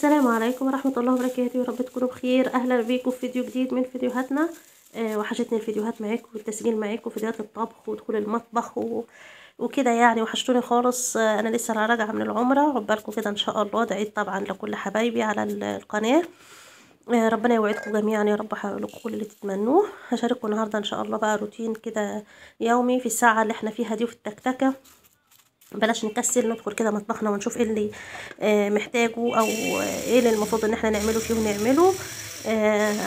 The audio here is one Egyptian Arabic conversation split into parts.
السلام عليكم ورحمة الله وبركاته. يا رب تكونوا بخير. اهلا بيكم في فيديو جديد من فيديوهاتنا. وحشتني الفيديوهات معاكم والتسجيل معاكم، فيديوهات الطبخ ودخول المطبخ وكده يعني، وحشتوني خالص. انا لسه راجعه من العمرة، عقبالكم كده ان شاء الله. دعيت طبعا لكل حبايبي على القناة، ربنا يوعدكم جميعا يا رب، لكم كل اللي تتمنوه. هشارككم النهارده ان شاء الله بقى روتين كده يومي في الساعة اللي احنا فيها دي وفي التكتكه. بلاش نكسل، ندخل كده مطبخنا ونشوف ايه اللي محتاجه او ايه اللي المفروض ان احنا نعمله فيه ونعمله.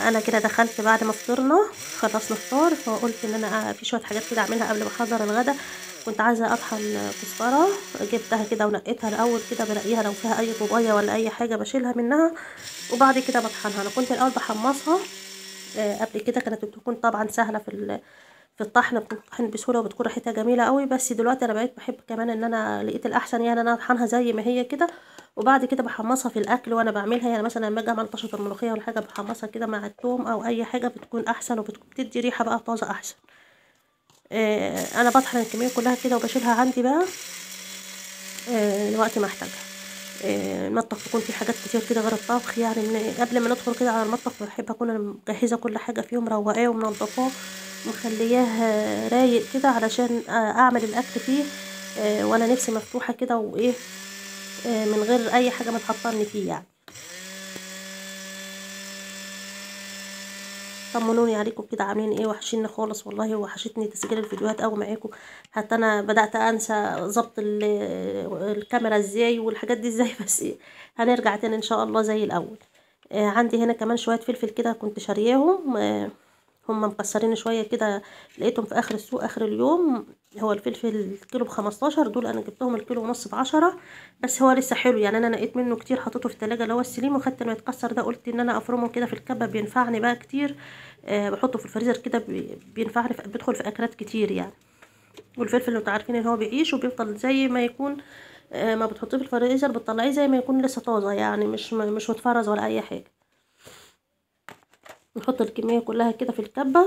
انا كده دخلت بعد ما فطرنا، خلصنا فطار، فقلت ان انا في شوية حاجات كده اعملها قبل ما احضر الغدا. كنت عايزه اطحن كزبره، جبتها كده ونقيتها الاول كده، بلاقيها لو فيها اي طوبيه ولا اي حاجة بشيلها منها، وبعد كده بطحنها. انا كنت الاول بحمصها قبل كده، كانت بتكون طبعا سهلة في الطحن، بتطحن بسهولة وبتكون ريحتها جميلة قوي. بس دلوقتي انا بقيت بحب كمان ان انا لقيت الاحسن يعني انا اطحنها زي ما هي كده، وبعد كده بحمصها في الاكل وانا بعملها. يعني مثلا لما اجي اعمل طشه الملوخية ولا حاجة بحمصها كده مع الثوم او اي حاجة، بتكون احسن وبتدي ريحه بقى طازة احسن. انا بطحن الكمية كلها كده وبشيلها عندي بقى لوقت ما احتاجها. المطبخ بيكون فيه حاجات كتير كده غير الطبخ، يعني من قبل ما ندخل كده على المطبخ بحب اكون انا مجهزة كل حاجة فيه، مروقاه ومنضفاه مخلياه رايق كده علشان اعمل الاكل فيه وانا نفسي مفتوحة كده وايه، من غير اي حاجة ما تعطلني فيه يعني. طمنوني عليكم كده، عاملين ايه؟ وحشيني خالص والله، وحشتني تسجيل الفيديوهات قوي معاكم. حتى انا بدات انسى ظبط الكاميرا ازاي والحاجات دي ازاي، بس هنرجع تاني ان شاء الله زي الاول. عندي هنا كمان شوية فلفل كده كنت شارياهم، هم مكسرين شوية كده، لقيتهم في اخر السوق اخر اليوم. هو الفلفل الكيلو ب15، دول انا جبتهم الكيلو ونص ب10، بس هو لسه حلو يعني. انا نقيت منه كتير، حطيته في التلاجة اللي هو السليم، وخدت ما يتكسر ده قلت ان انا افرمه كده في الكبه، بينفعني بقى كتير. بحطه في الفريزر كده بينفعني، بيدخل في اكلات كتير يعني. والفلفل اللي انتوا عارفين ان هو بيعيش وبيفضل زي ما يكون، ما بتحطيه في الفريزر بتطلعيه زي ما يكون لسه طازة يعني، مش متفرز ولا اي حاجة. نحط الكمية كلها كده في الكبه.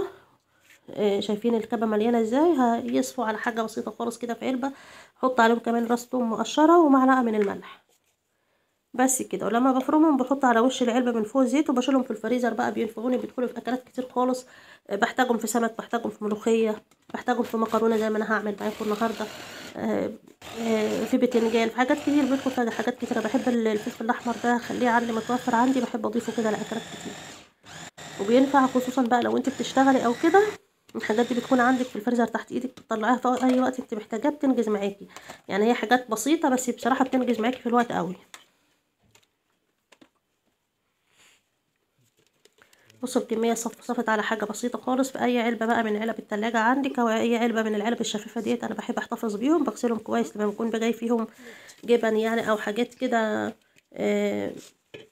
شايفين الكبه مليانة ازاي؟ هيصفوا على حاجة بسيطة خالص كده في علبة. حط عليهم كمان راس ثوم مقشره ومعلقة من الملح بس كده. ولما بفرمهم بحط على وش العلبة من فوق زيت وبشيلهم في الفريزر بقى، بينفعوني، بيدخلوا في اكلات كتير خالص. بحتاجهم في سمك، بحتاجهم في ملوخية، بحتاجهم في مكرونه زي ما انا هعمل معاكم النهارده، في بتنجان، في حاجات كتير بيدخل فيها حاجات كتير. بحب الفلفل الاحمر ده، خليه عندي متوفر عندي، بحب اضيفه كده لاكلات كتير، وبينفع خصوصا بقى لو انت بتشتغلي او كده. الحاجات دي بتكون عندك في الفريزر تحت ايدك، بتطلعيها في اي وقت انت محتاجاه، بتنجز معاكي يعني. هي حاجات بسيطة بس بصراحة بتنجز معاكي في الوقت قوي. بصوا الكمية صفت على حاجة بسيطة خالص. في اي علبة بقى من علب التلاجة عندك او اي علبة من العلب الشفافه ديت، انا بحب احتفظ بيهم، بغسلهم كويس لما بكون بجاي فيهم جبن يعني او حاجات كده،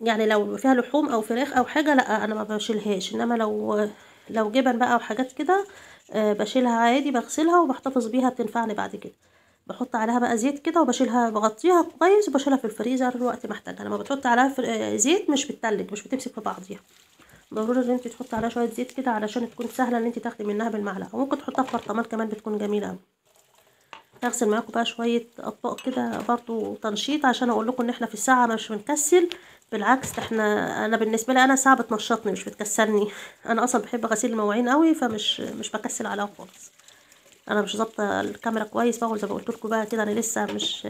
يعني لو فيها لحوم او فراخ او حاجة لا انا ما بشيلهاش، انما لو جبن بقى وحاجات كده بشيلها عادي، بغسلها وبحتفظ بيها، بتنفعني بعد كده. بحط عليها بقى زيت كده وبشيلها، بغطيها كويس وبشيلها في الفريزر وقت ما احتاجها. لما بتحط عليها زيت مش بتتلج، مش بتمسك في بعضيها. ضروري ان انت تحطي عليها شوية زيت كده علشان تكون سهلة ان انت تاخدي منها بالمعلقه، وممكن تحطها في برطمان كمان، بتكون جميلة قوي. هغسل معاكم بقى شوية اطباق كده برضو تنشيط، عشان اقول لكم ان احنا في الساعة مش بنكسل، بالعكس احنا، انا بالنسبة لي انا ساعة بتنشطني مش بتكسلني. انا اصلا بحب غسيل المواعين قوي، فمش مش بكسل عليها خالص. انا مش ظابطة الكاميرا كويس بقى زي ما قلت لكم بقى كده، انا لسه مش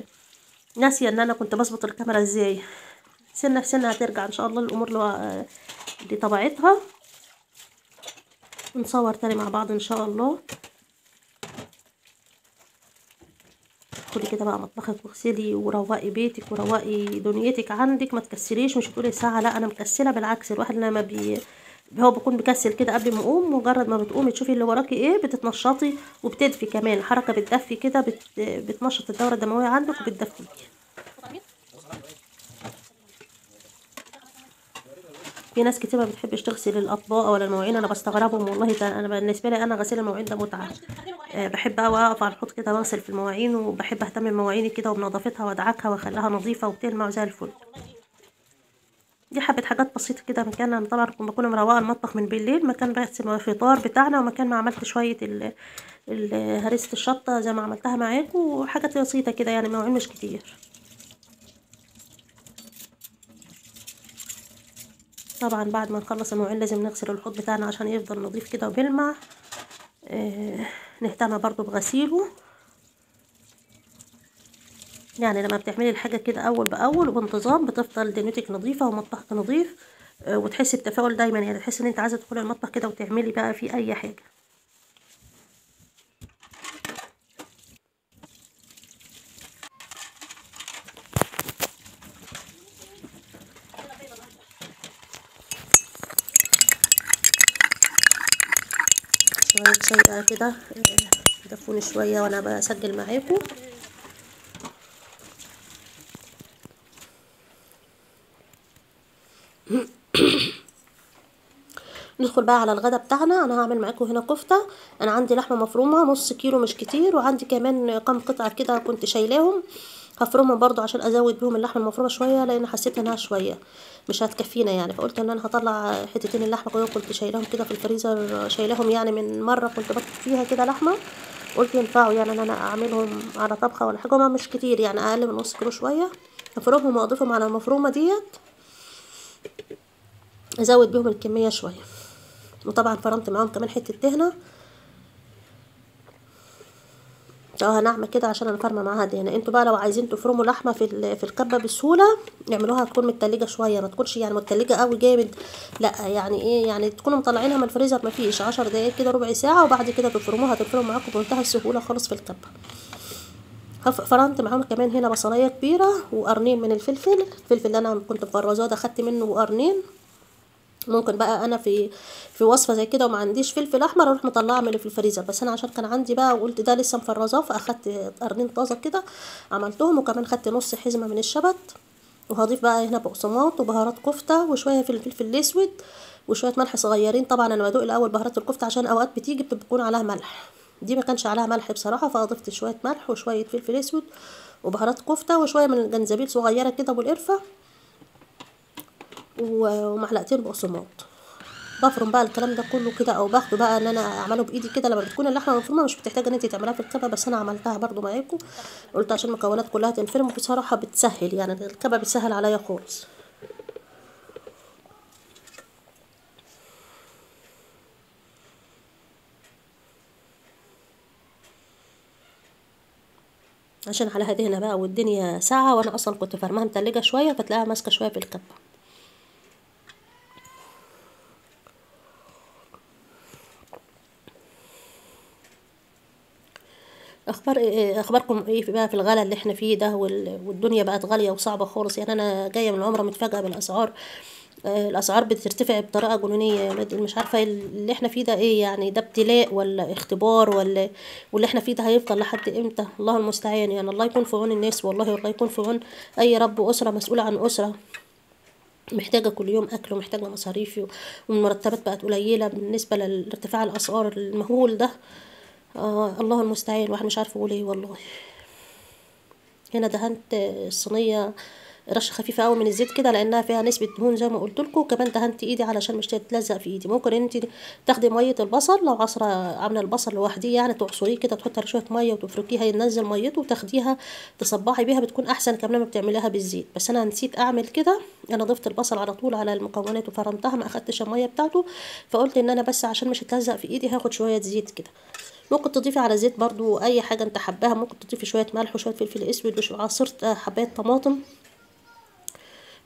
ناسيه ان انا كنت بظبط الكاميرا ازاي. سنة في سنة هترجع ان شاء الله الامور لطبيعتها. نصور تاني مع بعض ان شاء الله. ادخلي كده بقى مطبخك واغسلي وروقي بيتك وروقي دنيتك عندك، ما تكسليش، مش هتقولي ساعة لا انا مكسله. بالعكس الواحد لما هو بيكون بكسل كده قبل ما يقوم، مجرد ما بتقومي تشوفي اللي وراكي ايه بتتنشطي وبتدفي كمان، الحركة بتدفي كده، بتنشط الدورة الدموية عندك وبتدفيكي. في ناس كتير ما بتحبش تغسل الاطباق ولا المواعين، انا بستغربهم والله. ده انا بالنسبة لي انا غسيل المواعين ده متعه، بحب قوي اقف على الحوض كده واغسل في المواعين، وبحب اهتم بمواعيني كده وبنظافتها وادعكها واخليها نظيفة وبتلمع زي الفل. دي حبه حاجات بسيطة كده. مكان انا طبعا بكون مروقه المطبخ من بالليل، مكان بس الفطار بتاعنا، ومكان ما عملت شوية هرسه الشطه زي ما عملتها معاكم، وحاجات بسيطة كده يعني، مواعين مش كتير. طبعا بعد ما نخلص المواعين لازم نغسل الحوض بتاعنا عشان يفضل نظيف كده وبيلمع. نهتم برضو بغسيله، يعني لما بتعملي الحاجة كده اول باول وبانتظام بتفضل دنيتك نظيفة ومطبخك نظيف، وتحسي بتفاؤل دايما، يعني تحسي ان انت عايزه تدخلي المطبخ كده وتعملي بقى فيه اي حاجة. شوية شاي كده دفوني شوية وانا بسجل معاكم. ندخل بقى على الغدا بتاعنا. انا هعمل معاكم هنا كفته. انا عندي لحمه مفرومه نص كيلو مش كتير، وعندي كمان كام قطعه كده كنت شايلاهم هفرمهم برضو عشان ازود بيهم اللحمة المفرومه شوية، لان حسيت انها شوية مش هتكفينا يعني، فقلت ان انا هطلع حتتين اللحمة كده كنت شايلاهم كده في الفريزر، شايلاهم يعني من مرة كنت بطبخ فيها كده لحمه، قلت ينفعوا يعني ان انا اعملهم على طبخه ولا حاجة، هما مش كتير يعني اقل من نص كيلو شوية. هفرمهم واضيفهم على المفرومه ديت، ازود بيهم الكمية شوية. وطبعا فرمت معاهم كمان حتة دهنه تلاقوها ناعمة كده عشان انا فارمه معاها دهنه. انتوا بقى لو عايزين تفرموا لحمه في الكبه بسهولة اعملوها تكون متلجه شوية، ما تكونش يعني متلجه قوي جامد، لا يعني ايه يعني تكونوا مطلعينها من الفريزر ما فيش 10 دقايق كده ربع ساعة، وبعد كده تفرموها، تفرم معاكم بمنتهى السهولة خالص في الكبه. فرمت معاهم كمان هنا بصلايه كبيرة وقرنين من الفلفل، الفلفل اللي انا كنت مفرزاه ده خدت منه قرنين. ممكن بقى انا في وصفه زي كده وما عنديش فلفل احمر اروح مطلعه من اللي في الفريزر، بس انا عشان كان عندي بقى وقلت ده لسه مفرزاه فاخدت قرنين طازة كده عملتهم. وكمان خدت نص حزمه من الشبت، وهضيف بقى هنا بقسماط وبهارات كفته وشوية فلفل الاسود وشوية ملح صغيرين. طبعا انا بدوق الاول بهارات الكفتة عشان اوقات بتيجي بتكون عليها ملح، دي ما كانش عليها ملح بصراحة، فاضفت شوية ملح وشوية فلفل اسود وبهارات كفته وشوية من الجنزبيل صغيرة كده والقرفه ومعلقتين بقسماط. بفرم بقى الكلام ده كله كده، او باخده بقى ان انا اعمله بايدي كده. لما بتكون اللحمة مفرومه مش بتحتاج ان انت تعمليها في الكبه، بس انا عملتها برضو معاكم قلت عشان المكونات كلها تنفرم، وبصراحة بتسهل يعني الكبه بتسهل عليا خالص. عشان عليها دهنه بقى والدنيا ساعة، وانا اصلا كنت فرماها متلجه شوية فتلاقيها ماسكه شوية في الكبه. اخباركم ايه بقى في الغلا اللي احنا فيه ده، والدنيا بقت غالية وصعبة خالص يعني. انا جاية من العمرة متفاجئه بالاسعار، الاسعار بترتفع بطريقة جنونيه، مش عارفه اللي احنا فيه ده ايه يعني، ده ابتلاء ولا اختبار ولا واللي احنا فيه ده هيفضل لحد امتى؟ الله المستعان يعني. الله يكون في عون الناس والله، والله يكون في عون اي رب اسره مسؤولة عن اسره محتاجه كل يوم اكل ومحتاجة مصاريف، والمرتبات بقت قليله بالنسبة لارتفاع الاسعار المهول ده. الله المستعان، الواحد مش عارفه يقول ايه والله. هنا دهنت الصينية رشه خفيفة قوي من الزيت كده لانها فيها نسبه دهون زي ما قلت لكم، وكمان دهنت ايدي علشان مش تتلزق في ايدي. ممكن انت تاخدي مية البصل لو عصره عامله البصل لوحديه يعني، تعصريه كده تحطي عليه شوية مية وتفركيها ينزل ميته وتاخديها تصبعي بيها، بتكون احسن كمان ما بتعمليها بالزيت. بس انا نسيت اعمل كده، انا ضفت البصل على طول على المكونات وفرمتها، ما اخدتش المية بتاعته، فقلت ان انا بس عشان مش هتلزق في ايدي هاخد شوية زيت كده. ممكن تضيفي على زيت برضو اي حاجة انت حباها، ممكن تضيفي شوية ملح وشوية فلفل اسود وعصرت حبايه طماطم،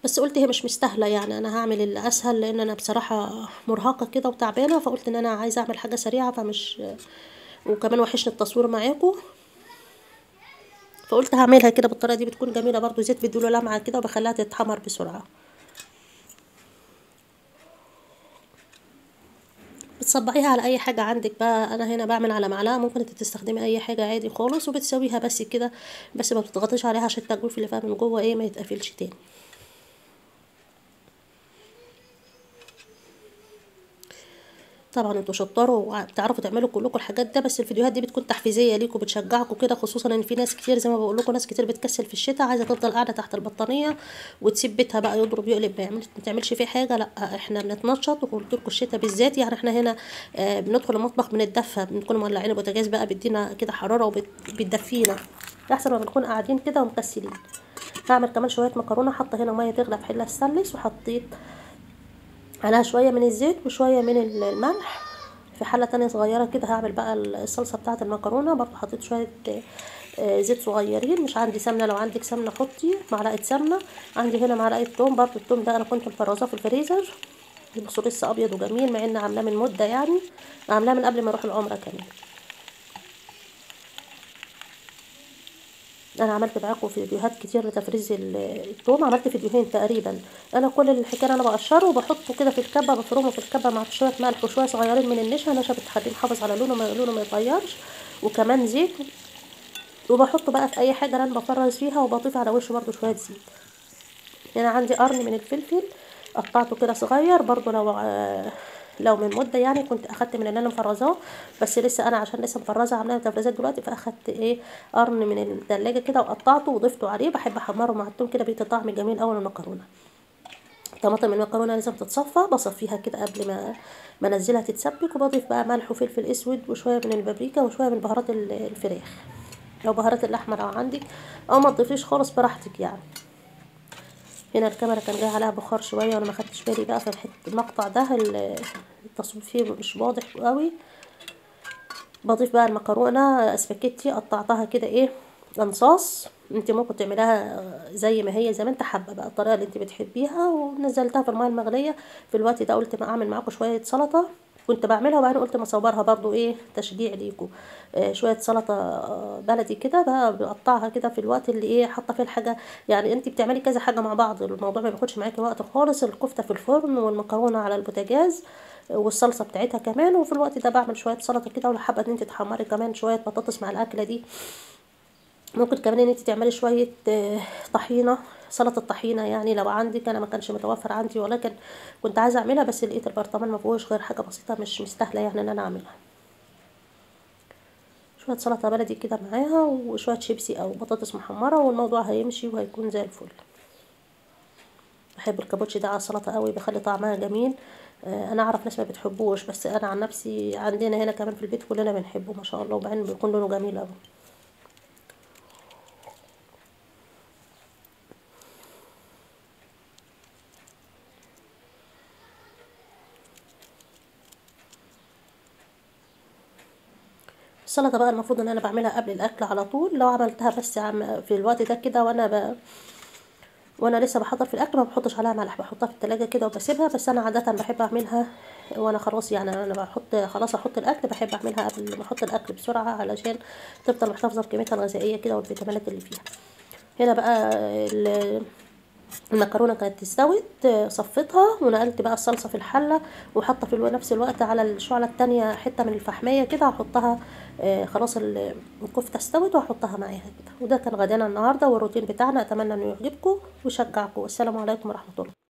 بس قلت هي مش مستاهلة يعني، انا هعمل الاسهل لان انا بصراحة مرهقة كده وتعبانه، فقلت ان انا عايزه اعمل حاجة سريعة فمش، وكمان وحشني التصوير معاكم، فقلت هعملها كده بالطريقة دي بتكون جميلة برضو. زيت بيديله لمعة كده وبخليها تتحمر بسرعة. بتصبعيها على اي حاجة عندك بقى، انا هنا بعمل على معلقه، ممكن انت تستخدمي اي حاجة عادي خالص، وبتسويها بس كده، بس ما بتضغطيش عليها عشان التجويف اللي فيها من جوه ايه ما يتقفلش تاني. طبعا انتوا شطار وبتعرفوا تعملوا كلكم الحاجات ده، بس الفيديوهات دي بتكون تحفيزيه ليكم، بتشجعكم كده، خصوصا ان في ناس كتير زي ما بقول لكم ناس كتير بتكسل في الشتاء، عايزه تفضل قاعدة تحت البطانيه وتسيب بيتها بقى يضرب يقلب ما تعملش فيه حاجة. لا احنا بنتنشط، وقلت لكم الشتاء بالذات يعني احنا هنا بندخل المطبخ بنتدفى، بنكون مولعين البوتاجاز بقى بيدينا كده حرارة وبتدفينا احسن ما بنكون قاعدين كده ومكسلين. هعمل كمان شوية مكرونه، حاطه هنا مية تغلى في حله ستانلس، وحطيت عليها شوية من الزيت وشوية من الملح. في حله تانية صغيرة كده هعمل بقى الصلصه بتاعه المكرونه، برضو حطيت شوية زيت صغيرين، مش عندي سمنه، لو عندك سمنه حطي معلقه سمنه. عندي هنا معلقه توم، برضو التوم ده انا كنت مفرزاه في الفريزر، بصوا لسه ابيض وجميل مع ان عاملاه من مده، يعني عاملاه من قبل ما اروح العمرة كمان. انا عملت معاكم فيديوهات كتير لتفريز الثوم، عملت فيديوهين تقريبا. انا كل الحكاية انا بقشره وبحطه كده في الكبه، بفرمه في الكبه مع شوية ملح وشوية صغيرين من النشا، نشا بتخليه محافظ على لونه، لونه ما يتغيرش، وكمان زيت، وبحطه بقى في اي حاجة انا بفرز فيها، وبضيف على وشه برده شوية زيت. انا عندي قرن من الفلفل قطعته كده صغير برده، لو من مده يعني كنت اخدت من اللي انا مفرزاه، بس لسه انا عشان لسه مفرزه عامله تفريزات دلوقتي، فاخدت ايه قرن من الثلاجة كده وقطعته وضفته عليه. بحب احمره مع الثوم كده، بيدي طعم جميل قوي للمكرونه. طماطم المكرونه لازم تتصفى، بصفيها كده قبل ما انزلها تتسبك، وبضيف بقى ملح وفلفل اسود وشوية من البابريكا وشوية من بهارات الفراخ، لو بهارات اللحمة لو عندك، او ما تضيفيش خالص براحتك يعني. هنا الكاميرا كان جاي عليها بخار شوية وانا ما خدتش بالي بقى، في المقطع ده التصوير فيه مش واضح قوي. بضيف بقى المكرونه اسباجيتي قطعتها كده ايه انصاص، انت ممكن تعمليها زي ما هي، زي ما انت حابة بقى، الطريقة اللي انت بتحبيها. ونزلتها في المية المغليه. في الوقت ده قلت ما اعمل معاكم شوية سلطة كنت بعملها، وبعدين قلت ما اصورها برضو ايه تشجيع ليكم. شوية سلطة بلدي كده بقى بقطعها كده في الوقت اللي ايه حاطه فيه الحاجة، يعني انت بتعملي كذا حاجة مع بعض، الموضوع ما بياخدش معاكي وقت خالص. الكفتة في الفرن والمكرونه على البوتاجاز والصلصه بتاعتها كمان، وفي الوقت ده بعمل شوية سلطة كده. ولو حابة ان انت تحمري كمان شوية بطاطس مع الاكلة دي، ممكن كمان ان انت تعملي شوية طحينه، سلطة طحينه يعني لو عندك. انا ما كانش متوفر عندي، ولكن كنت عايزه اعملها، بس لقيت البرطمان ما فيهوش غير حاجة بسيطة مش مستاهلة يعني ان انا اعملها. شوية سلطة بلدي كده معاها وشوية شيبسي او بطاطس محمرة، والموضوع هيمشي وهيكون زي الفل. بحب الكابوتشي ده على السلطة قوي، بيخلي طعمها جميل. انا اعرف ناس ما بتحبوش، بس انا عن نفسي عندنا هنا كمان في البيت كلنا بنحبه ما شاء الله، وبعدين بيكون لونه جميل قوي. السلطة بقى المفروض ان انا بعملها قبل الاكل على طول، لو عملتها بس في الوقت ده كده وانا لسه بحضر في الاكل ما بحطش عليها ملح، بحطها في التلاجة كده وبسيبها. بس انا عادة بحب اعملها وانا خلاص، يعني انا بحط خلاص احط الاكل، بحب اعملها قبل ما احط الاكل بسرعة علشان تفضل محتفظة بقيمتها الغذائية كده والفيتامينات اللي فيها. هنا بقى المكرونه كانت استوت، صفيتها ونقلت بقى الصلصه في الحلة، وحاطه في نفس الوقت على الشعلة التانية حتة من الفحميه كده هحطها. خلاص الكفتة استوت وهحطها معاها كده. وده كان غدانا النهارده والروتين بتاعنا، اتمنى انه يعجبكم ويشجعكم. السلام عليكم ورحمة الله.